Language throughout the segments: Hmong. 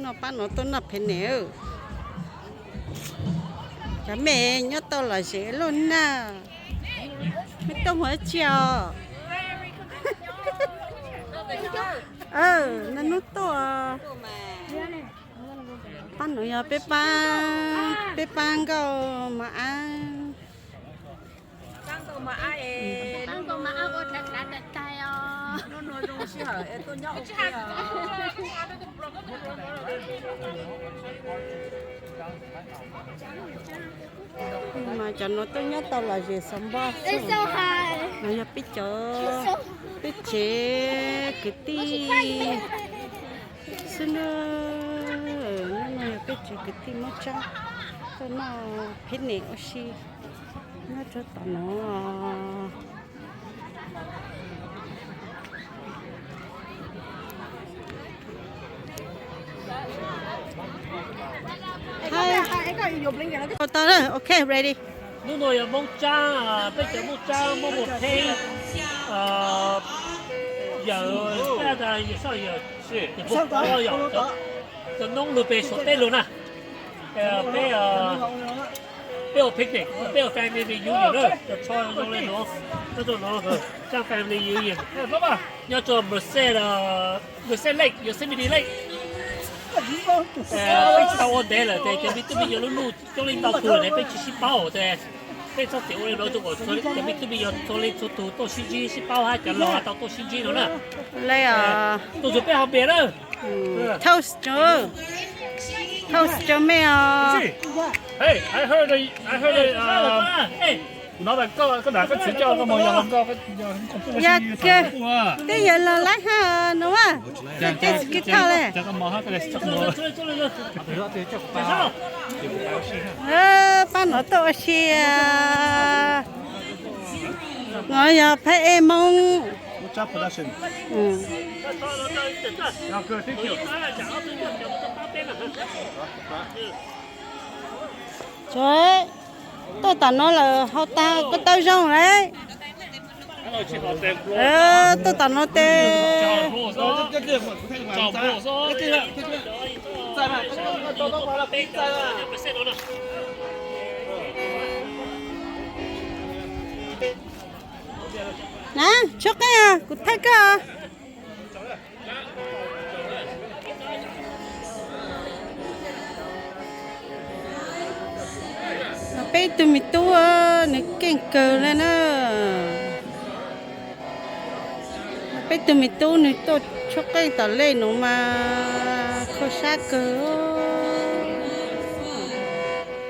No pab no tuaj noj phe ne. Cov mej nyob tau lom zem luaj na. Mej tuaj mus dab tsi os? Naj nub tuaj. Pab no yog peb pab, peb pab nkauj mos ab. Mas cov no tuaj nyob tau lom zem xov npoj xwb. No yog peb cov, peb tsev kwv tij xwb na. No yog peb tsev kwv tij Moob Tsab tuaj noj picnic ua si nyob rau tom no. Tau, ok, ready. Hnub no yog Moob Tsab, peb cov Moob Tsab muab mus theeb yawm, yawm, cov noob lug pem Suav teb lug na. Peb, peb ua picnic, peb ua family reunion na, cov tsho zoo le nuav, nyob rau nuav, family reunion nyob rau Merced, Merced Lake, Yosemite Lake. Peb tsis tau ua ntev lawm ces cov me tub me nyuam lub luj coob leej ntau tug ne, peb tsis sib paub ces peb txhob txwm ua li no rau kom cov me tub me nyuam txhua leej txhua tug tau sib ntsib sib paub hab cov laus tau tuaj sib ntsib no na. Tuaj txug peb hov npias na. Toast rau, toast rau mej os. Yog kawg, twb yog los laib hab no a. Koj tsis kis thauj le. Pab no tuaj ua si. No yog phab ej Moob. Tuaj tom no lawm hau tag kuj tau zoo lawm. Tuaj tom no tes. Na, tshuab qeej, kuv thaij koj. Peb tug me tub, nws keej kawg le na. Peb tug me tub nws tuaj tshuab qeej tom lej nuav mas khuv sab kawg,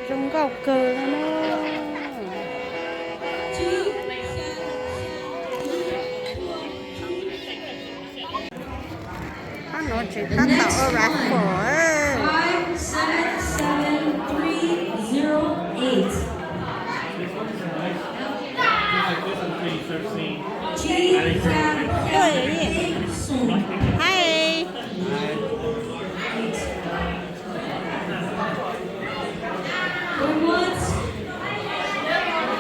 zoo nkauj kawg le na. Qab nuav tseem tab tom ua raffle. Hi. Going once.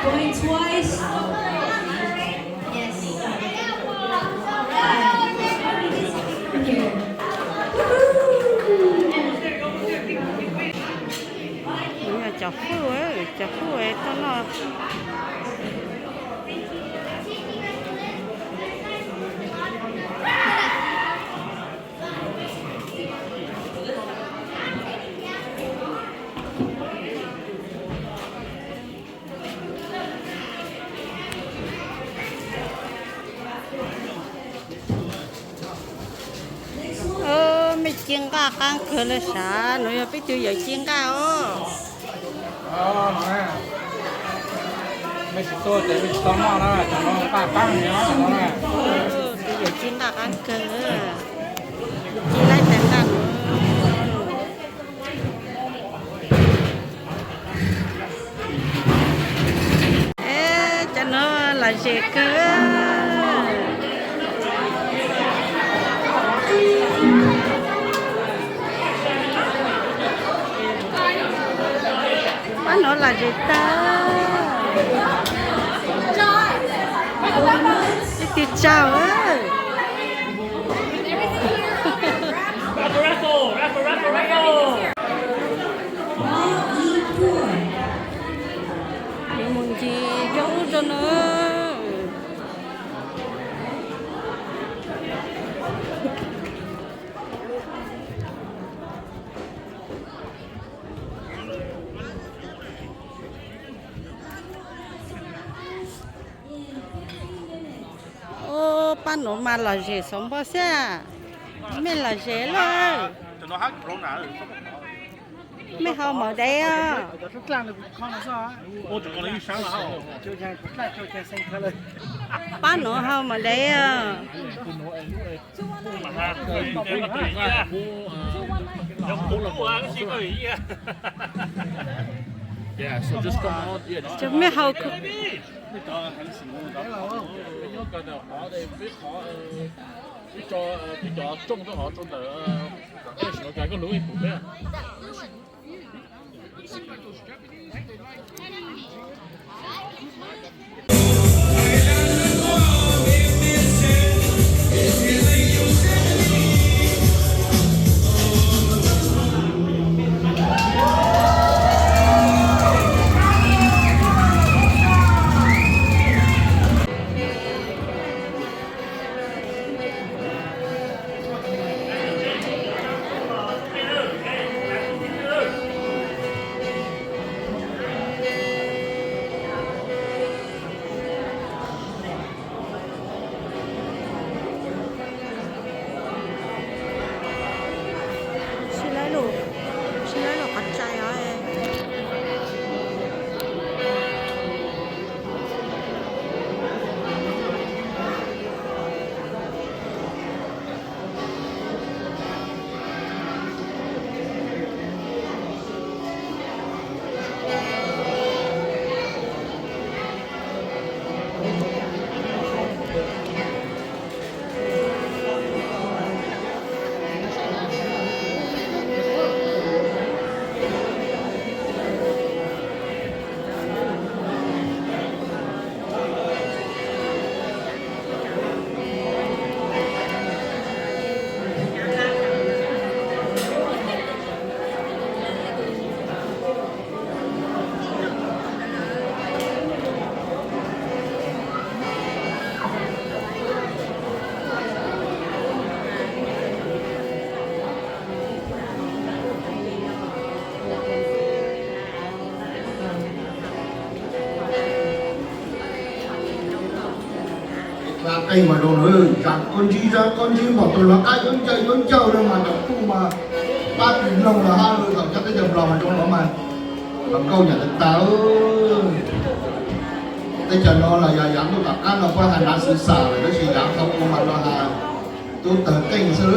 Going twice. Yes. All right. Woohoo! Cov hwj, cov hwj tuaj noj. Mej ci nqaj qaab kawg le sav, nuav yog peb tug yawm ci nqaj os. Mej tsis tuaj ces mej tsis tau noj na, cov no nqaj qaab no na. Tug yawm ci nqaj qaab kawg, ci laib tes nqaj nuav. Cov nuav lom zem kawg. Pab nuav lom zem tag. Ib tug tsaug. Pab nuav mas lom zem xov npog xwb. Mej lom zem lawm. Mej haus maum dev os. Pab nuav haus maum dev os. Ces mej haus. Sib lawv lug, sib lawv lug qhov rais os. Qeej mas zoo, zam koj ntsib zam koj ntsib npaum tus lawv qab yuav ncaws yuav ncaws no mas cov kuj mas pab tsis mloog los hab, thaum cov teb chaws Nplog mas zoo no mas los nkauj nyav tas tas. Teb chaws no los yog yav ntuj tom qab no puab has nav xwv xam lawm, tab sis yav thaum ub mas los has tub tawg qeej xwb.